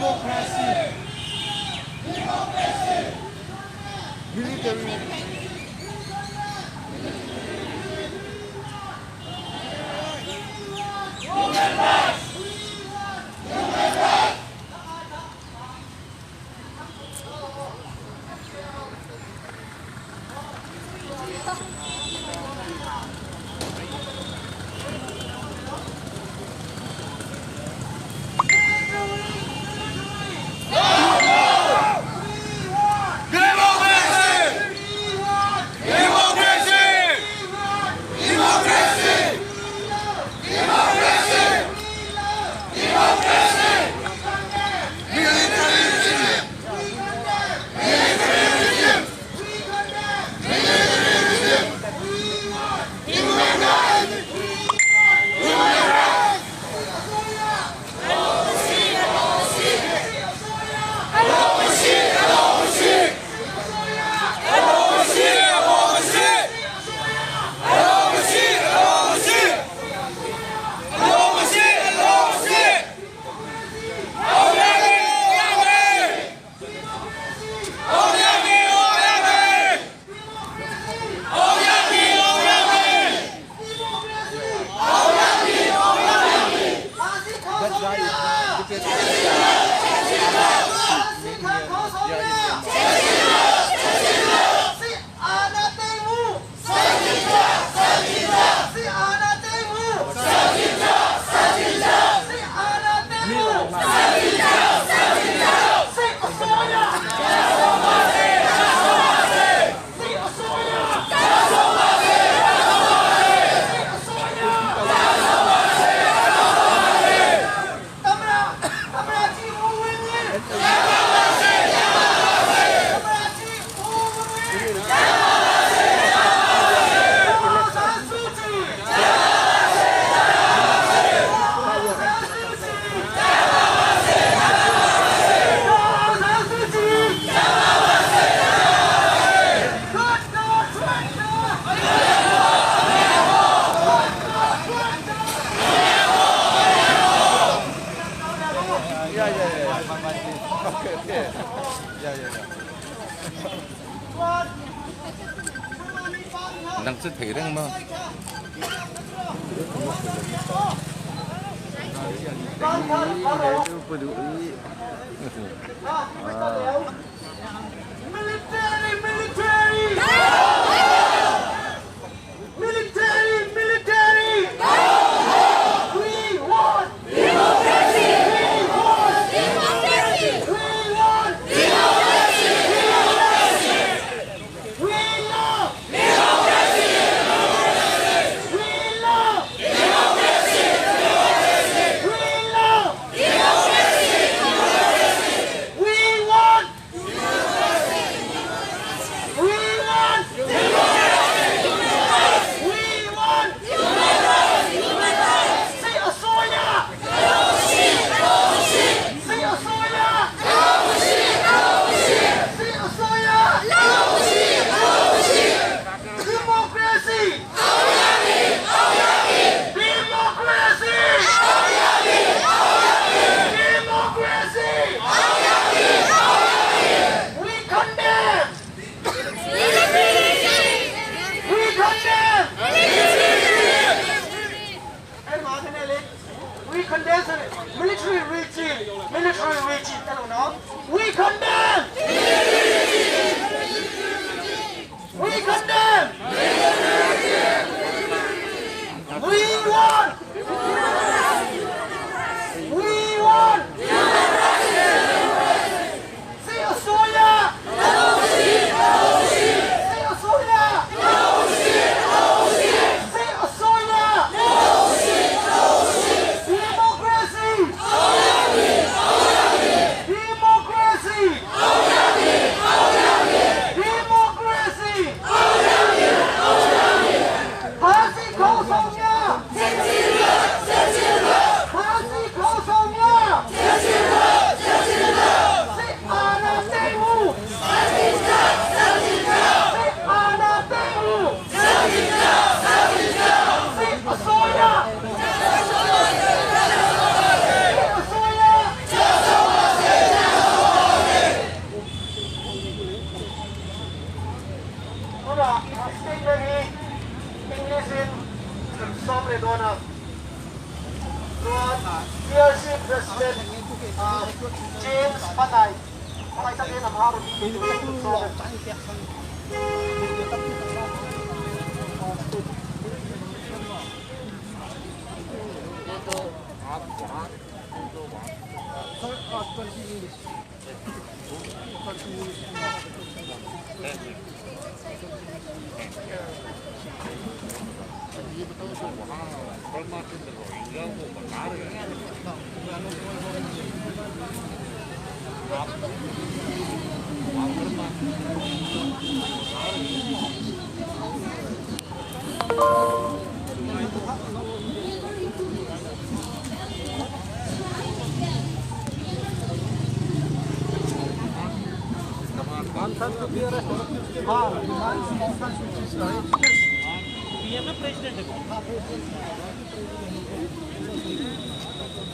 Democracy! Military! Nang chu thei reng maw? Military, military! Military, military! We want democracy! We want democracy! We want democracy! We love democracy! We love democracy! We love democracy! We want democracy! We want democracy! We want democracy! စစ်အစိုးရစစ်အစိုးရစစ်အစိုးရ Democracy! Democracy! Democracy! We condemn! We condemn! အဲ့မှာခနဲ့လေ We condemn ဆိုတဲ့ military regime, military regime အဲ့လိုနော် We condemn! We condemn! We want! We want! စစ်အစိုးရစစ်အစိုးရစစ်အစိုးရ Democracy! Democracy! James Fanai khawngaih takin a hma rawn pe turin kan sawm e.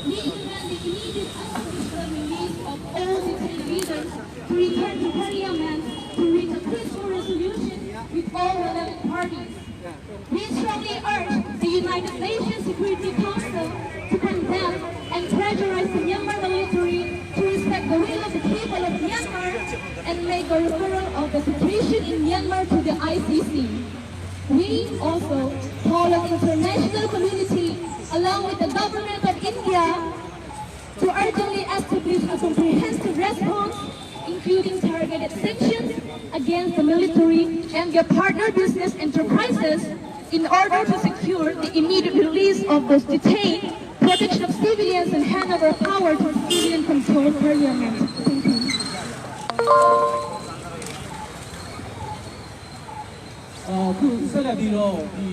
We demand the immediate unconditional release of all detained leaders to return to parliament to reach a peaceful resolution with all relevant parties. We strongly urge the United Nations Security Council to condemn and pressurize the Myanmar military to respect the will of the people of Myanmar and make a referral of the situation in Myanmar to the ICC. We also call on international community along with the government of India to urgently establish a comprehensive response, including targeted sanctions against the military and their partner business enterprises in order to secure the immediate release of those detained, protection of civilians, and handover of power to a civilian-controlled parliament. Thank you. အခုဆက်လက်ပြီးတော့ဒီ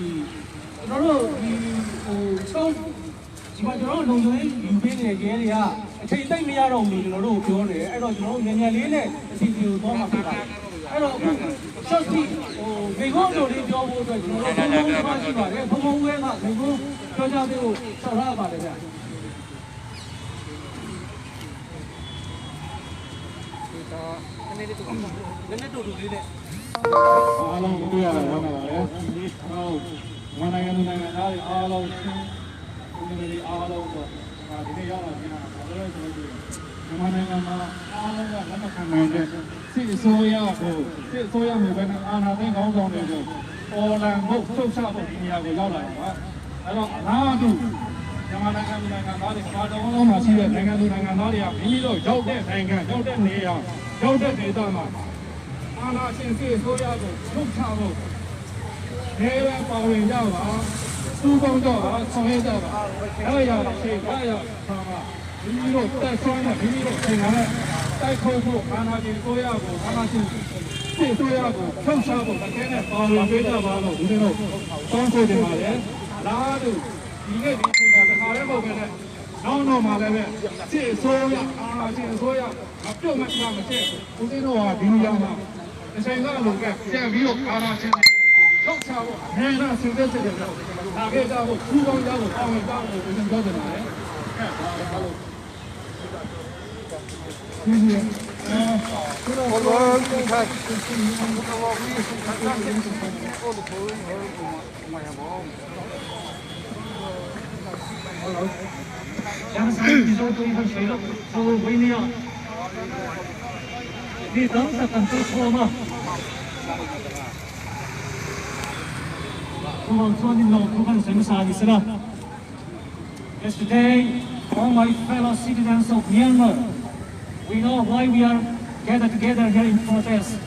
ကျွန်တော်တို့ဒီဟိုချောင်းဒီမှာကျွန်တော်တို့လုံခြုံရေးယူပေးနေတဲ့ရဲတွေကအချိန်သိပ်မရတော့ဘူးလို့ကျွန်တော်တို့ပြောနေတယ်အဲ့တော့ကျွန်တော်တို့ညံညံလေးနဲ့အစီအစဉ်ကိုသွားမှာဖြစ်ပါတယ်အဲ့တော့အခု short ဟိုမိကုန်းတို့လေးပြောဖို့အတွက်ကျွန်တော်တို့ဘုံဘုံရှိပါတယ်ဘုံဘုံဝဲကမိကုန်းပြောကြပေးဖို့ဆောက်ထားပါတယ်ဗျာ အားလုံးတွေ့ရတာဝမ်းသာပါတယ်။ဟုတ်ဝန်နိုင်ငံသူနိုင်ငံသားတွေအားလုံးဒီနေ့အားလုံးတော့ဒီနေ့ရောက်လာနေတာဘာလို့လဲဆိုတော့မြန်မာနိုင်ငံမှာအားလုံးကလက်မခံနိုင်တဲ့စစ်အစိုးရကိုစစ်အစိုးရမျိုးပဲအာဏာသိမ်းခေါင်းဆောင်တွေကိုပေါ်လန်ဖို့ချုပ်ချဖို့ဒီနေရာကိုရောက်လာတာပါ။အဲ့တော့အလားတူမြန်မာနိုင်ငံသူနိုင်ငံသားတွေဘာတော်လုံးမှာရှိတဲ့နိုင်ငံသူနိုင်ငံသားတွေကမိမိတို့ရောက်တဲ့နိုင်ငံရောက်တဲ့နေရာရောက်တဲ့ဒေသမှာ အာဏာရှင်စစ်အစိုးရကိုထုတ်ချဖို့နေရပါဝင်ကြပါသူ့ကောင်းကြပါဆောင်ရွက်ကြပါအဲ့ရရှိအဲ့ရဆာပါမိမိတို့တက်ဆွမ်းနဲ့မိမိတို့သင်္ကန်းနဲ့တိုက်ခိုက်ဖို့အာဏာရှင်အစိုးရကိုအာဏာရှင်စစ်အစိုးရကိုထုတ်ချဖို့တကယ်နဲ့ပါဝင်ပေးကြပါလို့ဒီနေ့တော့တောင်းဆိုနေပါတယ်လားတူဒီနေ့ဒီချိန်ကတခါတည်းမဟုတ်ပဲနဲ့နောက်တော့မှလည်းပဲစစ်အစိုးရအာဏာရှင်အစိုးရမပြုတ်မချမချက်ဦးဇင်းတို့ကဒီနေရာမှာအချိန်ကလိုကပြန်ပြီးတော့အာဏာရှင်ထုတ်ချဖို့အများအားဆင်သက်တဲ့တော့ဒါခဲ့ကြဖို့သူကောင်းကြဖို့အောင်းကြဖို့ဦးဇင်းပြောနေပါတယ်ဟဲ့ဒါလို့ဒီဒီ Yesterday, all my fellow citizens of Myanmar, we know why we are gathered together here in protest.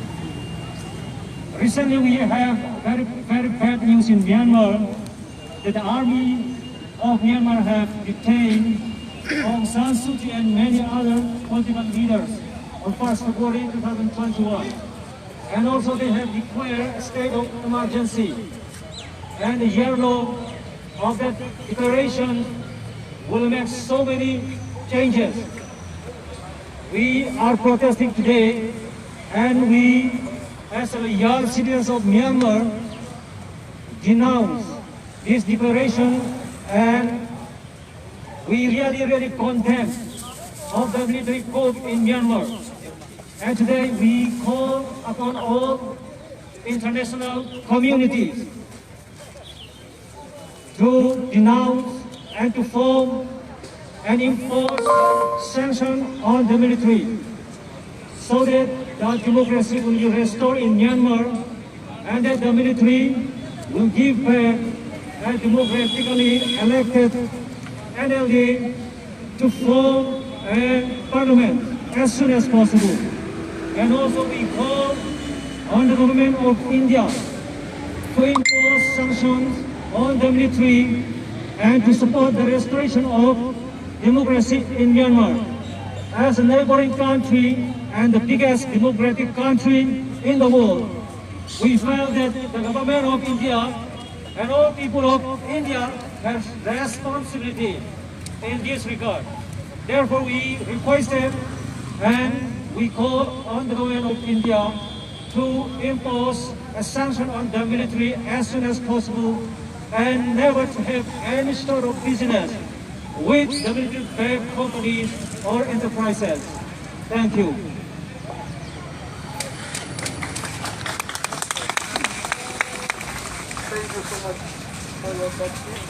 Recently, we have very, very bad news in Myanmar that the army of Myanmar have detained Aung San Suu Kyi and many other political leaders on 1st February 2021. And also they have declared a state of emergency. And the year long of that declaration will make so many changes. We are protesting today, and we, as a young citizens of Myanmar, denounce this declaration, and we really, really condemn of the military coup in Myanmar. And today we call upon all international communities to denounce and to form and impose sanction on the military so that the democracy will be restored in Myanmar and that the military will give back a democratically elected NLD to form a parliament as soon as possible. And also we call on the government of India to impose sanctions on the military and to support the restoration of democracy in Myanmar as a neighboring country and the biggest democratic country in the world. We feel that the government of India and all people of India have responsibility in this regard. Therefore, we requested and we call on the government of India to impose a sanction on the military as soon as possible and never to have any sort of business with the military-backed companies or enterprises. Thank you. Thank you so much for your speech.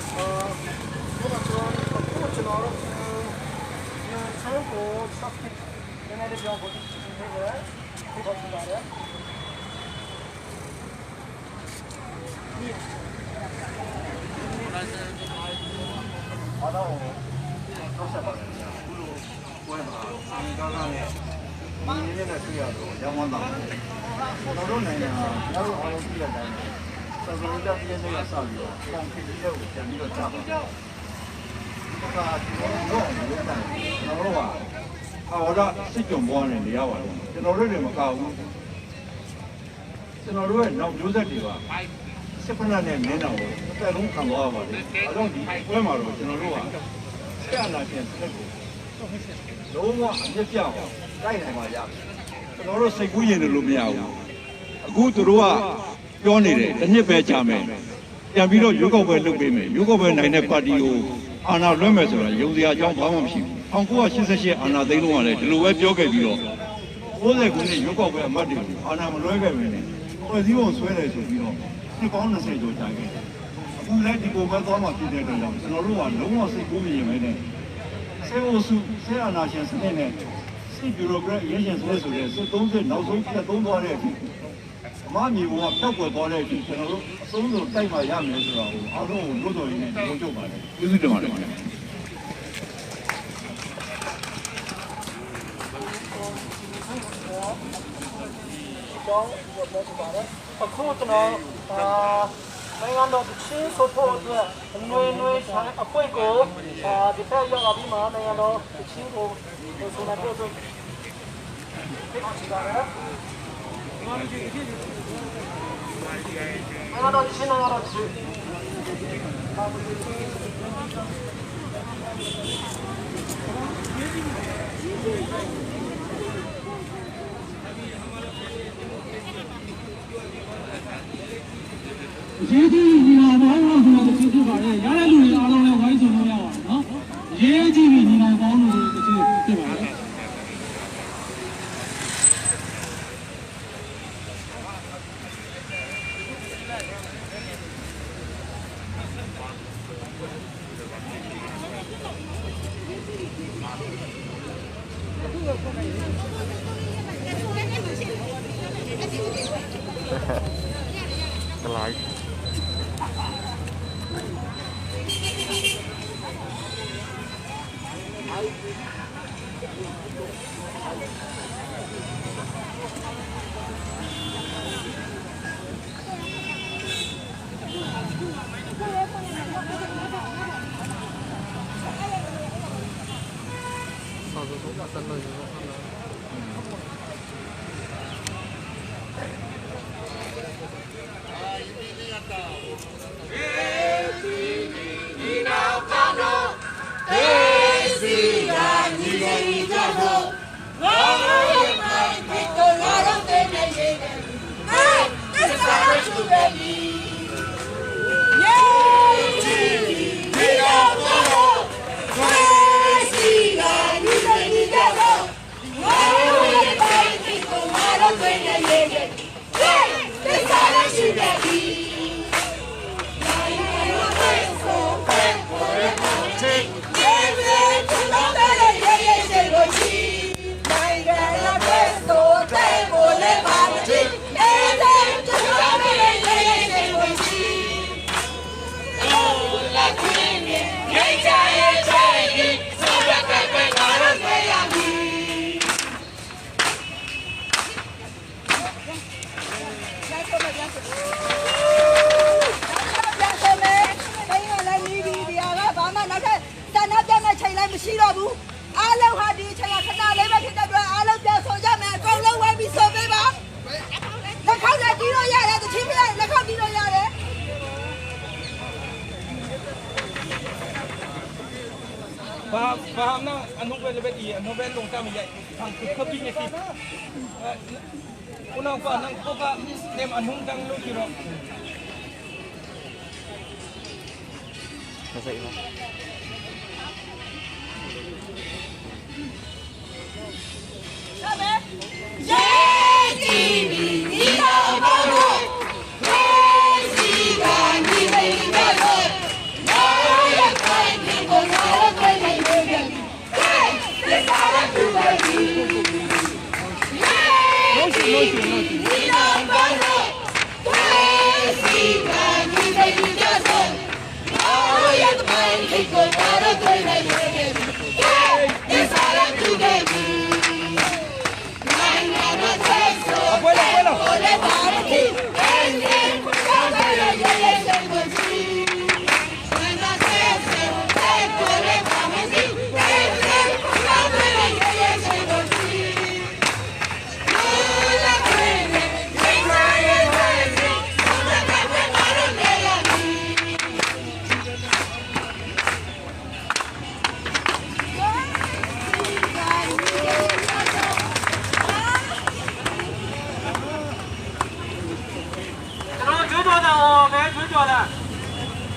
Nó dậy không?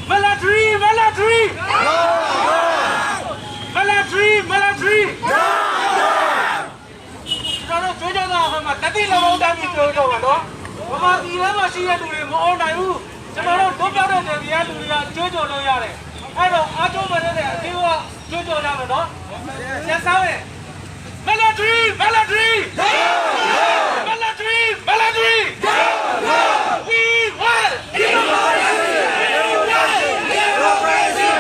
Military, military! Military, military! ကျွန်တော်တို့ကြွေးကြော်တာဟိုမှာတတိလမောင်းတန်းပြီးကြွေးကြော်ပါနော်။ဗမာပြည်ထဲမှာရှိတဲ့လူတွေမအောင်နိုင်ဘူး။ကျွန်တော်တို့လွတ်ပြောက်တဲ့ပြည်ကလူတွေကကြွေးကြော်လို့ရတယ်။အဲ့တော့အားကျိုးမတဲ့အသေးကကြွေးကြော်ကြမယ်နော်။ဆက်ဆောင်ရဲ့ Military, military! Military, military! We want democracy! We want democracy!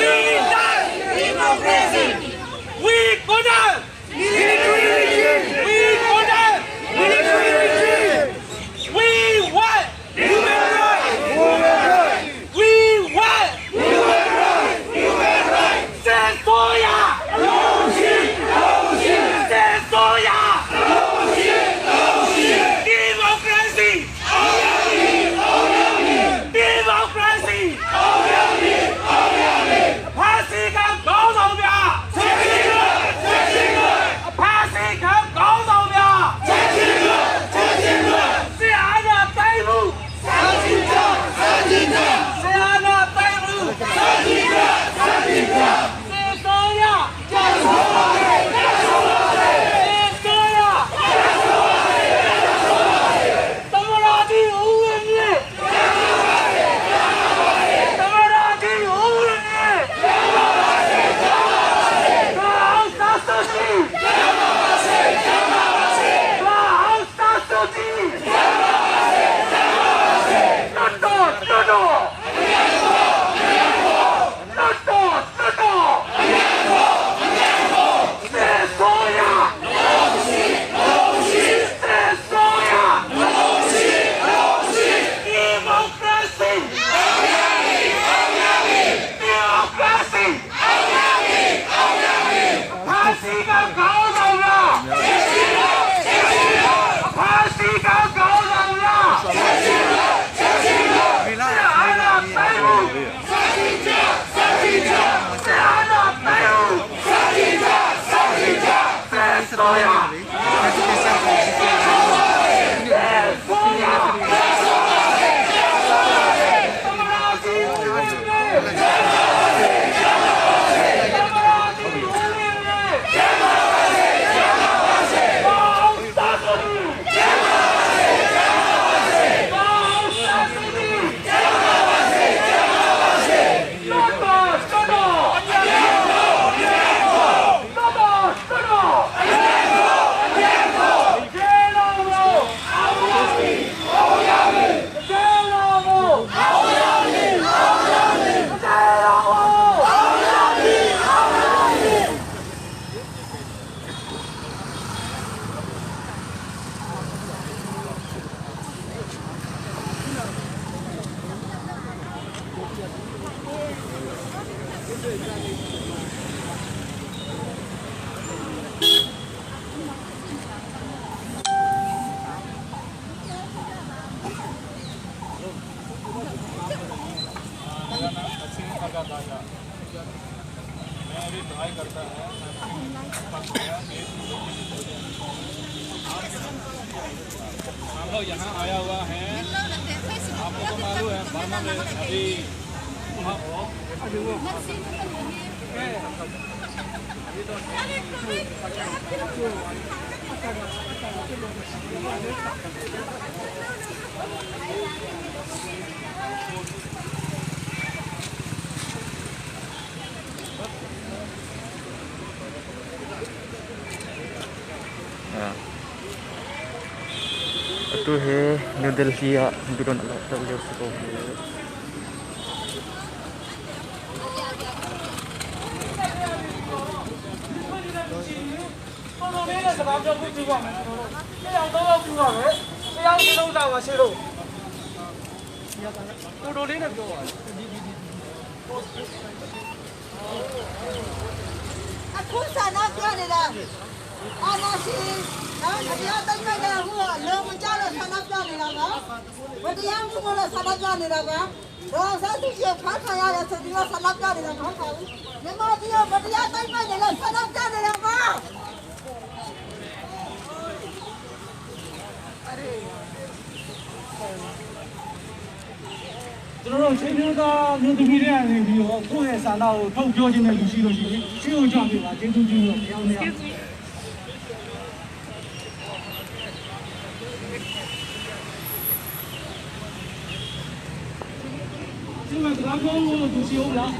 We want democracy! We go down! Military regime! We go down! Military regime! We want human rights! Human rights! We want human rights! Human rights! စစ်ဆိုရလုံးရှိလုံးရှိစစ်ဆိုရလုံးရှိလုံးရှိ Democracy အောင်ရမည်အောင်ရမည် Democracy အောင်ရမည်အောင်ရမည်အဖာစီကကောင်းဆောင်များချက်ချင်းကချက်ချင်းကအဖာစီကကောင်းဆောင်များချက်ချင်းကချက်ချင်းကဆရာနာတိုက်မှုစာချင်းချစာချင်းချဆရာနာတိုက်မှုစာချင်းချစာချင်းချစေတော်ရကျဆုံးပါစေကျဆုံးပါစေစေတော်ရကျဆုံးပါစေကျဆုံးပါစေသမရာကြီးဦးဝင်းမြင့်ကျဆုံးပါစေကျဆုံးပါစေသမရာကြီးဦးဝင်းမြင့်ကျဆုံးပါစေကျဆုံးပါစေကောင်းသာစုရှိကျဆုံးပါစေကျဆုံးပါစေကောင်းသာစုရှိကျဆုံးပါစေကျဆုံးပါစေတော်တော်တော်တော်တော်တော်တော်တော်စေဆိုရလုံးရှိလုံးရှိစေဆိုရလုံးရှိလုံးရှိ Democracy အောင်ရမည်အောင်ရမည် Democracy အောင်ရမည်အောင်ရမည်ဖာစီကကောင်းဆောင်လားချက်ချင်းချက်ချင်းဖာစီကကောင်းဆောင်လားချက်ချင်းချက်ချင်းအာနာပိုင်မှုစာချင်းချစာချင်းချအာနာပိုင်မှုစာချင်းချစာချင်းချစေဆိုရ हम लोग यहाँ आया हुआ है आपको तो मालूम है बर्मा में अभी Atu hi New Delhi ah biron a langhter lio si ko hi. အခုဆန္ဒပြနေတာအာနာရှင်နော်တရားတိုက်ခိုက်တဲ့ဟိုကလုံမကြလို့ဆန္ဒပြနေတာပါဝတရားမှုကိုလည်းဆန္ဒပြနေတာပါဒေါ်ဆန်းစုကြည်ဖမ်းခံရတယ်ဆိုပြီးတော့ဆန္ဒပြနေတာမဟုတ်ပါဘူးမြန်မာပြည်ကတရားတိုက်ခိုက်တယ်လို့ဆန္ဒပြနေတာပါ ကျွန်တော်တို့ချင်းမျိုးသားမျိုးသမီးတွေကနေပြီးတော့ကိုယ့်ရဲ့ဆန္ဒကိုထုတ်ပြောခြင်းနဲ့လူရှိလို့ရှိရင်ရှင်းအောင်ကြပြပါကျေးဇူးပြုလို့တရားနေရဒီမှာကလာကောင်းလို့သူရှိအောင်လား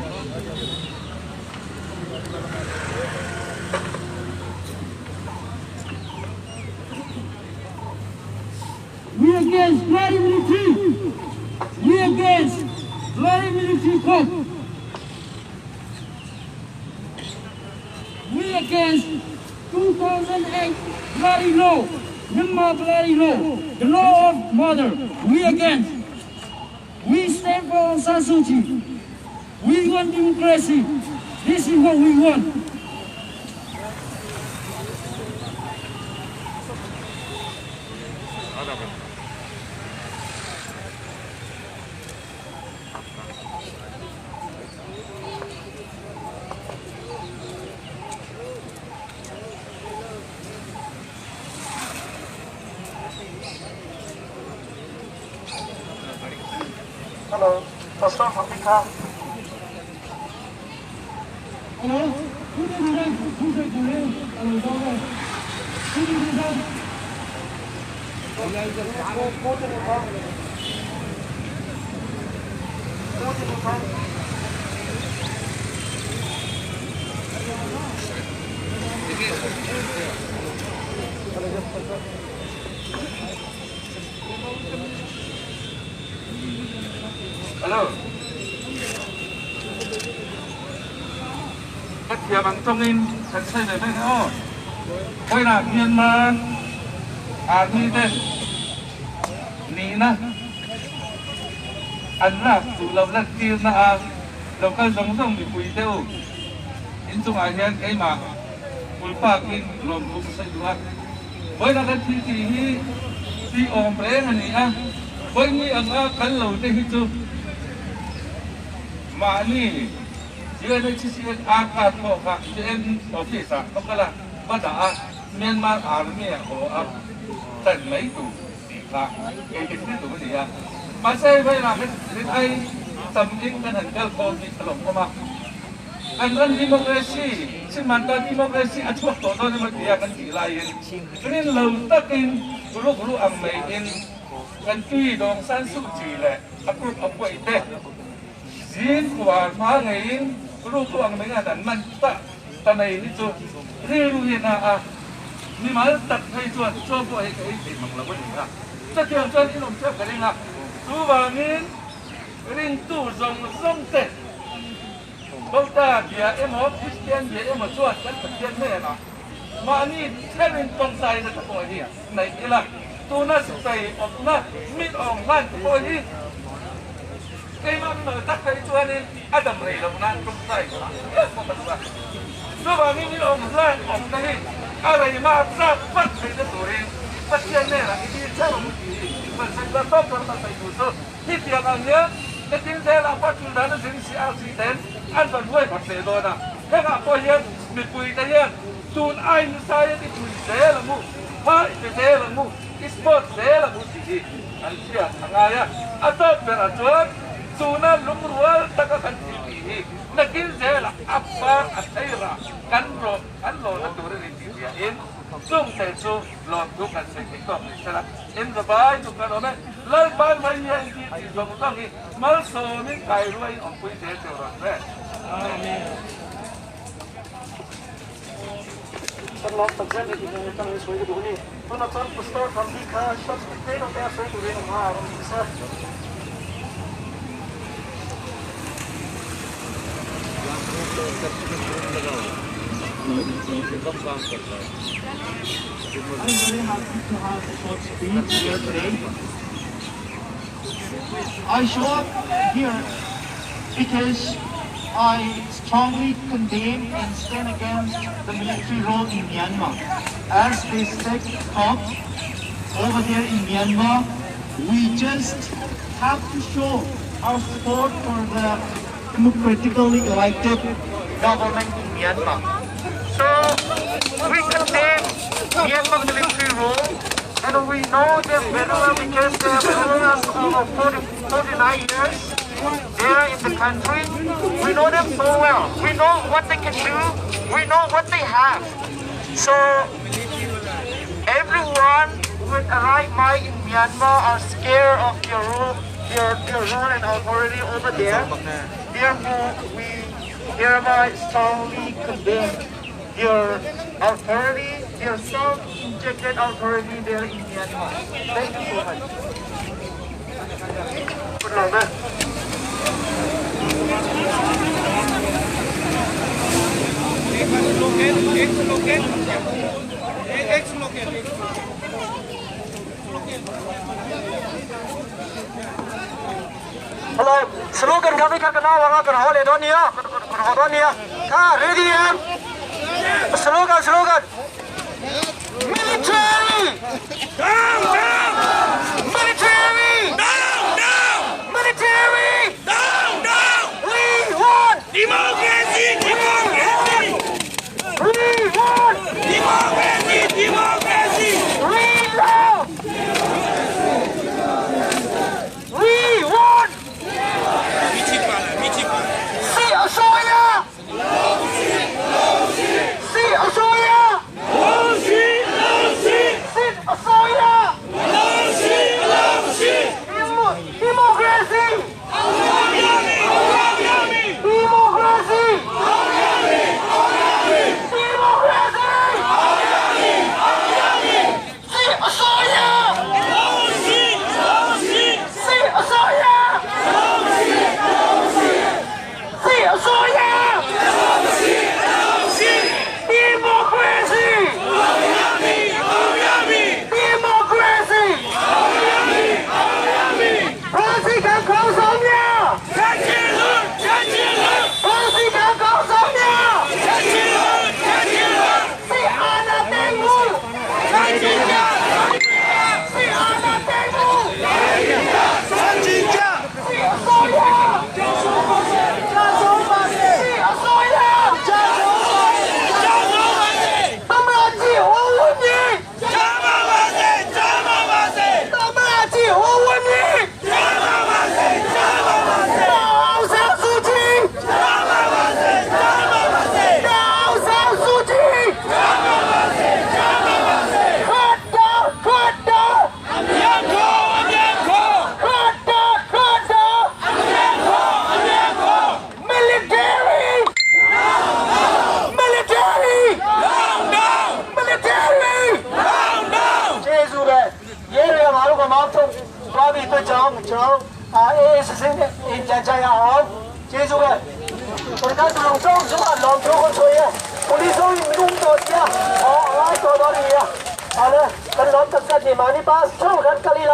We against bloody military. We against bloody military coup. We against 2008 bloody law, Myanmar bloody law, the law of murder. We against. We stand for Aung San Suu Kyi. We want democracy. This is what we want. Hello, Pastor Africa. Hello, ခုတည်းခုတည်းခုတည်းအဲ့လိုတော့ခုတည်းခု Hello. Ka thiam ang tawngin kan sawi ve mek aw. Vawiinah Myanmar Army ten nihna an lak duh lo lantirna a local zawng zawng mipui deuh inchungah hian keimah pulpakin lawmthu ka sawi duh a. Vawiinah kan thil tih hi tih awm reng a ni a, vawini anga kal lo te hi chu mahni UNHCR card pawh kha UN office ah ka kal a, va dah a, Myanmar Army ah haw a tan mai tur tih kha kei ka thil tum a ni a. Mahse vawiinah kan rin ai tam in kan han kal khawm hi a lawmawm a. Kan ram democracy, Chimanta democracy a chhuak tawh dawn emaw tia kan tih laiin rin lo takin ruk ru ang maiin kan tui Dawng San Suu Kyi leh a group a puaih te zin khuar hma ngeiin ruk ru ang maiin an man ta ta mai hi chu rilru hi a na a, mimal tak phei chuan chaw pawh hi ka ei thei mang lo a ni a, chutiang chuan in awm theuh ka ring a, chuvangin ringtu zawng zawng te Bauta bia emaw Kristian bia emaw chuan kan Pathian hnenah mahni thelin tawngtaina te pawh hi neih ila, tuna sipai awpna mit awng hlan te pawh hi keimah mimal tak phei chuanin a dam rei loh nan tawngtai hial pawh ka duh a. Chuvangin mi awng hlan awmna hi a rei mah tlak vat theihna turin Pathian hnenah i dil theuh ang tih hi hmanhmeh tawp ram a sawi tur chu Hetiang ang hian nitin zelah pawh thil dan a zin si a si ten an van huai vat ve dawn a. Hengah pawh hian mipuite hian tun aiin nasa i pui zel ang u, hma i pe zel ang u, i support zel ang u tih hi an hriat a ngai a. A tawp berah chuan tuna lungrual taka kan thil tih hi nakin zelah a par a thei rah kan rawh kan lawhna tur a ni tih ziahin chungte chu lawmthu kan sawi theih tawk ni sela. Inzabai chu kan awm e. Lalpan Vaihnia inti tih zawng zawng hi malsawmin kairuaiin awmpui zel teuh rawh se. Amen. Kan lawm tak zet ni tih kan in sawi ka duh a ni. Tunah chuan Pastor Thambi kha short speech tlem te a sawi turin a hma a rawn ti se. I'm very happy to have a short speech here today. I show up here because I strongly condemn and stand against the military role in Myanmar. As they said up over there in Myanmar, we just have to show our support for the democratically elected government in Myanmar. So we condemn Myanmar military rule, and we know them very well because they have ruled us over 49 years there in the country. We know them so well. We know what they can do. We know what they have. So everyone with a right mind in Myanmar are scared of their rule, their rule and authority over there. Therefore, we hereby strongly condemn their authority, their self-injected authority there in Myanmar. Thank you so much. Good luck, man. Hello, slogan kami kha kana wanga kan hole don nia, kan ho don nia. Kha ready em? Slogan, slogan. Military! Down, down! Military! Down, down! Military! Down, down! We want democracy! Democracy! We want democracy! Democracy! We love! We want See Australia! See Australia! See Australia! Democracy! Democracy! Democracy! See Australia! See Australia! See Australia! Democracy! Democracy! President ခေါင်းဆောင်များ President ခေါင်းဆောင်များ စစ်အာဏာသိမ်းမှုစစ်အာဏာသိမ်းမှုစစ်အစိုးရစစ်အစိုးရသမ္မတကြီးဦးဝင်းမြင့်သမ္မတကြီးဦးဝင်းမြင့်အောင်ဆန်းစုကြည်အောင်ဆန်းစုကြည် Cut down, cut down, cut down, cut down. Military! Military! Military! ကျေးဇူးပဲရဲတွေကငါတို့ကမောင်းထုတ်သွားပြီးအတွက်ကြောင့်ကျွန်တော်အာအေးစစ်စစ်နဲ့အင်ကြကြရအောင်ကျေးဇူးပဲ我看这种装是吧？老头和吹呀，我你说你弄到家，哦，来多多的呀，好了，跟老大家你嘛你把手看咖喱啦，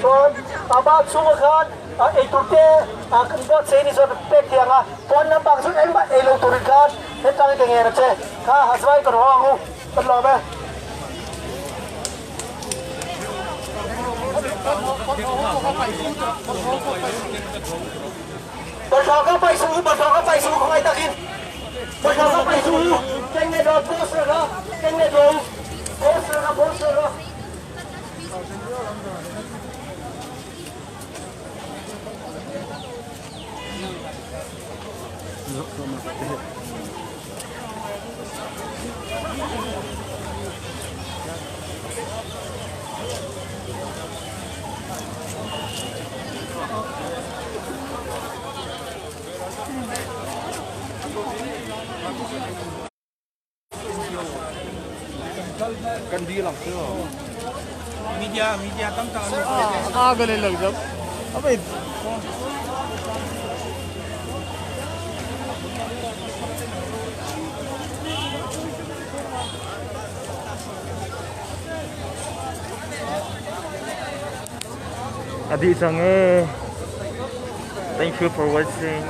说阿爸出个看，啊，哎对对，啊，跟我这里说的白天啊，关那帮出哎嘛哎老多的看，你当个眼的这，看还是外个黄哦，跟老呗。 บอลทองก็ไปสู้บอลทองก็ไปสู้ของไอ้ตะกิน我靠，他背书，跟那个博士了，跟那个博士了，博士了。 Media media कम आ गले लग जाओ अबे Adi sange. Thank you for watching.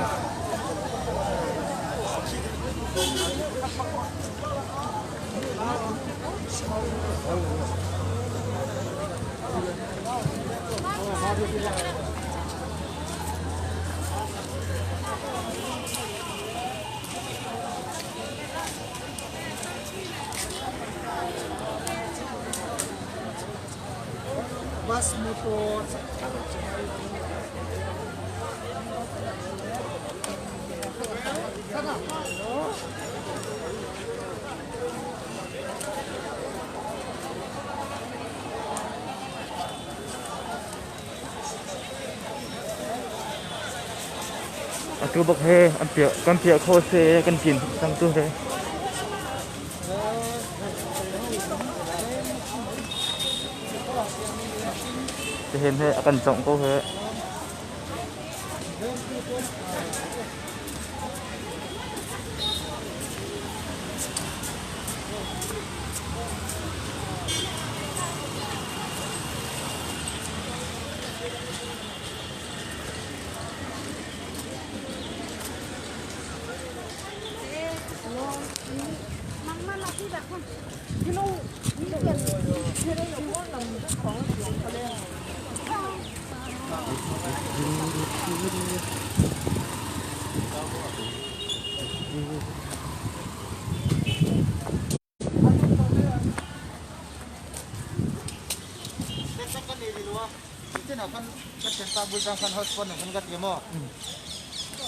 Bus motor. Tu bak he an pia kan pia kho se kan chin sang tu he te hen he akan chong ko he.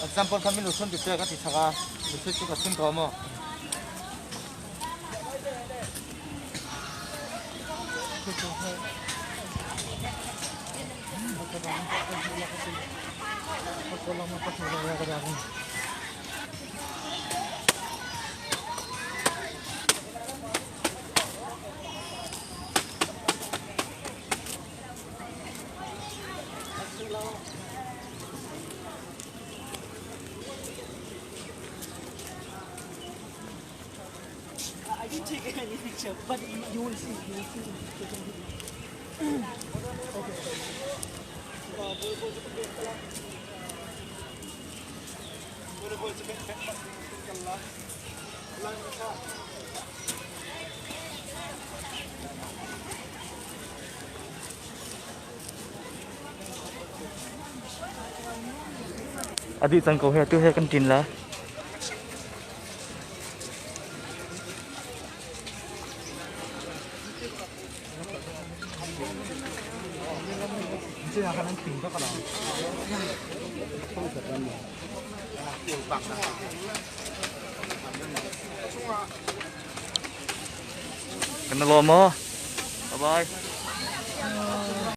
Example kami lusun di ka ti saka lusun chu ka sun mo. I didn't take any picture, but you will see. You will see. Okay. Adi sang ko he tu he kan tin la. Kena lo mo. Bye bye.